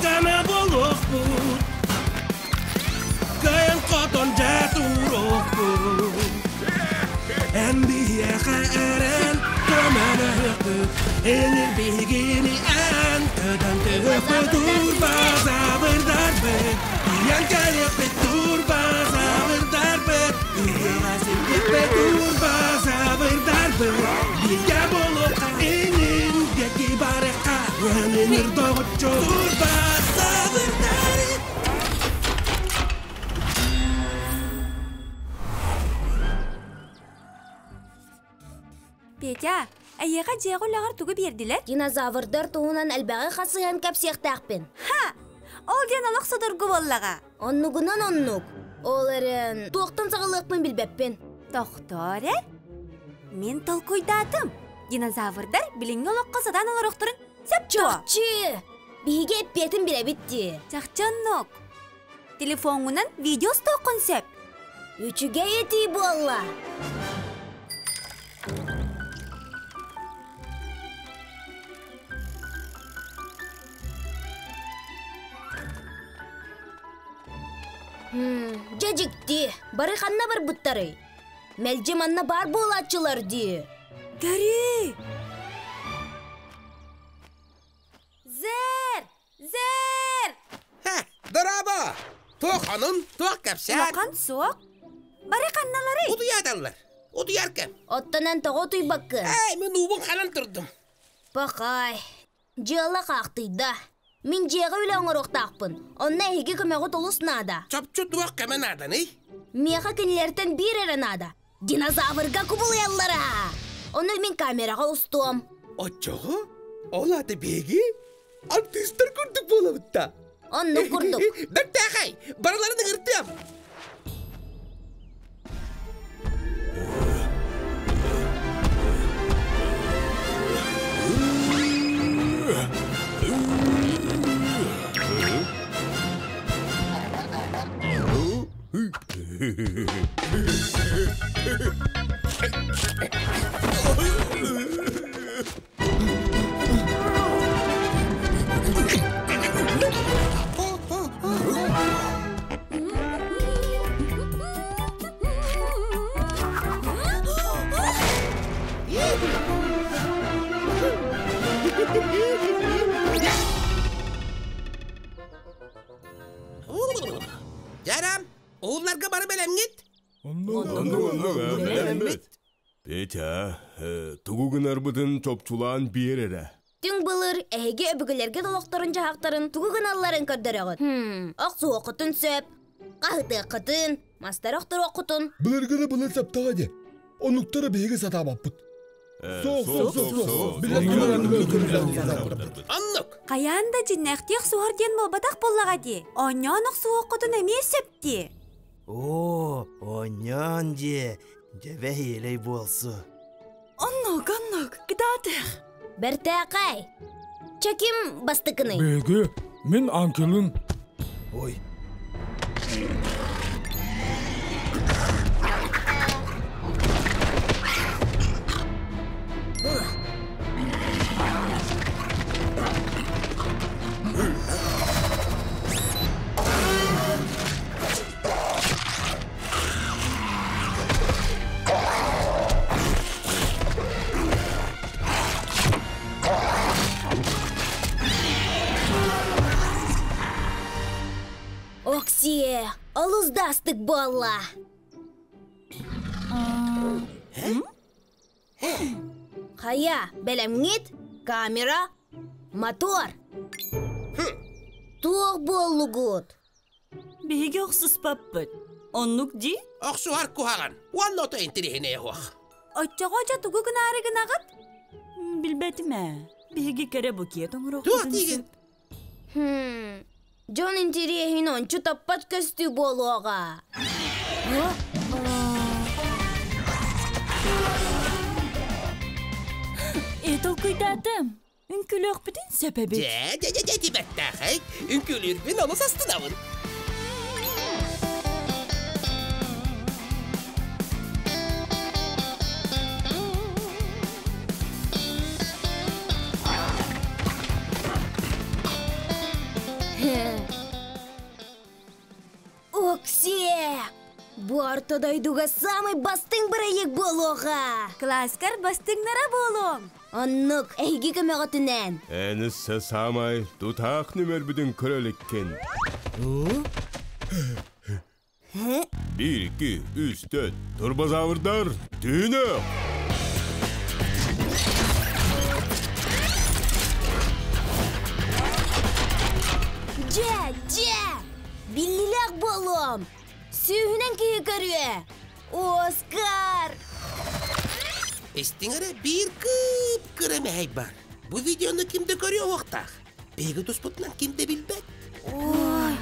дьана буолуохпут. Кыайан хотон дьэ туруохпут. Эн биһиэхэ эрэн көмөлөһүөхпүт. Энир биһигини эн көтөн түһүөхпүт. Турбазаврдарбыт. Тиийэн кэлиэхпит турбазаврдарбыт. Ыһыаҕа сирдиэхпит турбазаврдарбыт. Бииргэ буолуохха инин диэки барыахха. Өнүнүр доҕоччу турбазаврдарбыт. Петя, эйиэхэ дьиэҕэ үлэҕэр тугу биэрдилэр? Динозаврдар туһунан элбэҕи хасыһан кэпсиэхтээхпин. Ха! Ол диэн олох судургу буоллаҕа. Оннугунан оннук. Ол эрэн, туохтан саҕалыахпын билбэппин. Тохтоо эрэ. Мин толкуйдаатым. Динозаврдар билиҥҥи олоххо сатаан олорохторун сөп дуо? Чахчы! Биһиги эппиэтин билэбит дии. Чахчы оннук. Телефоҥҥунан видео устуоххун сөп. Үчүгэй этии буолла. Дьэ дьикти, бары ханна барбыттарый? Мэлдьи манна баар буолааччылар дии. Гори! Зэр! Зэр! Һэ, дорообо! Туох онун, туох кэпсээн? Улахан суох. Бары ханналарый? Утуйааталлар. Утуйар кэм. Оттон эн тоҕо утуйбаккын? Эй, мин уубун ханан турдум. Пахай, дьыала хаахтыйда. Мин дьиэҕэ үлэ оҥоруохтаахпын. Онно эһиги көмөҕүт олус наада. Чопчу туох көмө нааданый? Миэхэ кинилэртэн биир эрэ наада. Динозаврга кубулуйаллара! Ону мин камераҕа устуом. Оччоҕо ол аата биһиги артыыстар курдук буолабыт да? Оннук курдук. Бэртээхэй! Барыларын ыҥыртыам! Жарам, Уһулларга бары бэлэмҥит? Оннук, бэлэммит. Петя, тугу гынарбытын чопчулаан биэр эрэ. Түҥ былыр эһиги өбүгэлэргит олохторун-дьаһахтарын тугу гыналларын көрдөрөҕүт. Охсуоххутун сөп, хаһытыаххытын, мастары охторуоххутун. Былыргыны былыр саптаҕа дии. Оннуктары биһиги сатаабаппыт. Суох, суох, суох, суох. Оннук. Хайаан да дьиннээхтиэх суһар диэн буолбатах буоллаҕа дии. Оонньоон охсуһуоххутун эмиэ сөп дии. Оо, оонньоон дьиэ, дьэбэ иһилэй буолсу. Оннук, оннук, кытаатых. Бэртээхэй. Чэ ким бастакыный? Биһиги, мин ангелым. Ой, Оксие, олус да астык буолла. Хайа, бэлэмҥит? Камера, мотор. Туох буоллугут? Биһиги охсуспаппыт. Оннук дии? Охсуһар куһаҕан. Уонна ото интириэһинэйэ суох. Оччоҕо дьэ тугу гынаары гынаҕыт? Билбэтим ээ. Биһиги кэрэ букет Туох оҥоруохпутун диигин? сөп. Хм, дьон интириэһин ончу таппат көстүү буолуоҕа. Э, толкуйдаатым. Үҥкүүлүөхпүтүн сөп эбит. Дьэ, дьэ, дьэ, дьэ, тибэттээхэй. Үҥкүүлүүрбүн олус астынабын. Бу орто дойдуга самый бастыҥ бырайыак буолуоҕа. Кылааскар бастыҥнара буолуоҥ. Оннук, эһиги көмөҕүтүнэн. Эн өссө саамай тутаах нүмербүтүн көрө иликкин. Биир, икки, үс, төрт. Турбозаврдар түүнө! Дьэ, дьэ! Биллилээх буолуом! Сүүһүнэн киһи көрүө! Оскар! Истиҥ эрэ биир кып-кыра мэһэй бар. Бу видеону ким да көрүө уохтаах. Биһиги туспутунан ким да билбэт. Ой,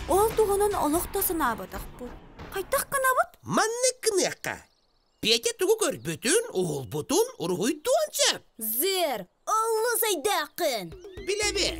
ол туһунан олох да санаабатахпыт. Хайдах гынабыт? Маннык гыныахха. Петя тугу көрбүтүн, уһулбутун уруһуйдуон сөп. Зыр, олус айдааххын. Билэбин.